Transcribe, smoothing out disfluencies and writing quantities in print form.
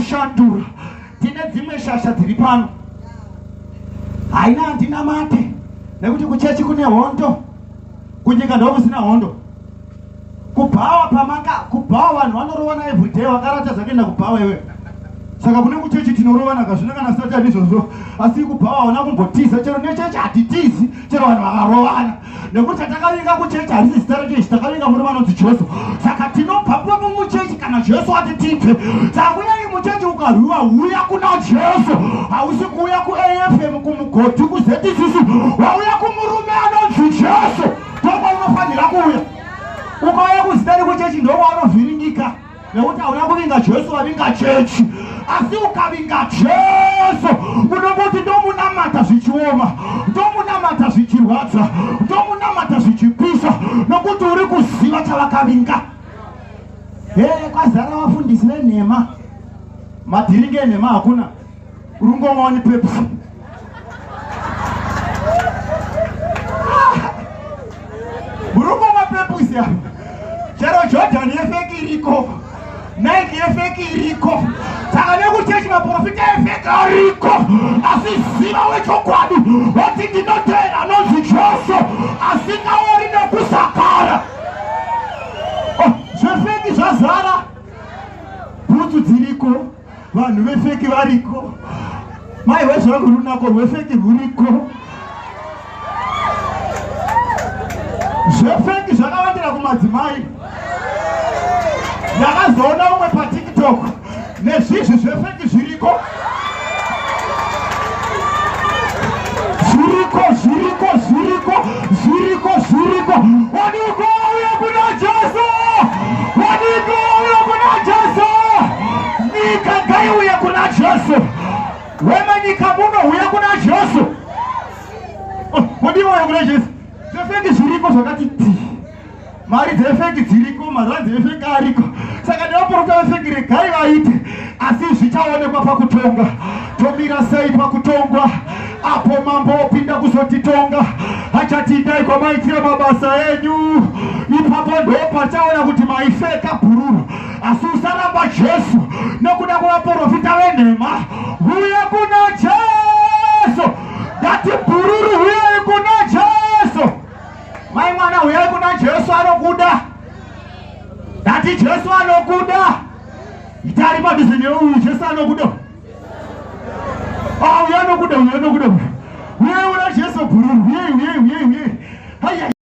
kushandura. Tine dzimwe shasha dziri pano, haina handinamate nekuti kuchechi kune hondo, kunyika ndokusina hondo. Kubhawa pamaka kubhawa vanhu vanorovana everyday, wakarata zvakaenda kubhawa iwe. Saka kune kuchechi tinorovana kazvina kana satani izvozvo, asi kubhawa hauna kumbotiza. Chero nechechi hatitizi, chero vanhu vakarovana, nekuti chatakavinga kuchechi harisi zita rechechi, takavinga murume anonzi Jesu. Saka tinobva popo muchechi kana Jesu ati tibve. Saka kunyange muchechi ukarwiwa, huya kuna Jesu. Hausi kuuya kuAFM, kumugodhi, kuZCC, wauya kumurume anonzi Jesu, ndokwaunofanira kuuya. Ukauya kuzita rekuchechi ndokwaunovhiringika, nekuti hauna kuvinga Jesu, wavinga chechi. Asi ukavinga Jesu, unongoti ndomunamata zvichioma, ndomunamata zvichirwadza, ndomunamata zvichipisa, nokuti uri kuziva chavakavinga. He, kwazara vafundisi venhema, madhiringi enhema hakuna, uri kungomwa nePepsi. Uri kungomwa Pepsi apa. Chero Jordan yefake iriko, Nike yefake iriko. Saka nekuchechi maprofita efake ariko, asi ziva wechokwadi wati ndinotera anonzi Jesu asingaori nekusakara. Oh, zvefake zvazara, bhutsu dziriko, vanhu vefake variko, mai wezvangu, runako rwefake rwuriko. Zvefake zvakawandira kumadzimai. Ndakazoona umwe paTikTok nezvizvi zvefake zviriko, zviriko, zviriko, zviriko, zviriko, zviriko. Wadiko uya kuna Jesu, wadiko uya kuna Jesu. Nyika ngaiuye kuna Jesu. Wemanyika muno, uya kuna Jesu. Wadiwa uya kuna Jesu. Zvefake zviriko zvakati ti, mari dzefake dziriko, maranzi efake ariko. Saka nevaprofita vefake, regai vaite, asi zvichaonekwa pakutonga. Tomira sei pakutongwa apo mambo opinda kuzotitonga? Achatiitai kwamaitira mabasa enyu. Ipapo ndo pachaona kuti maifeka bhururu. Asi usaramba Jesu nekuda kwevaprofita venhema. Huya kuna Jesu. Ndati bhururu, huyai kuna Jesu. Mai mwana, huyai kuna Jesu, anokuda. Ndati Jesu anokuda. Itari padhuze neuyu, Jesu anokuda. Ah, uyu anokuda, uyu anokuda. Huyai kuna Jesu bhururu, huyai, huyai, huyai, huyai. Haya.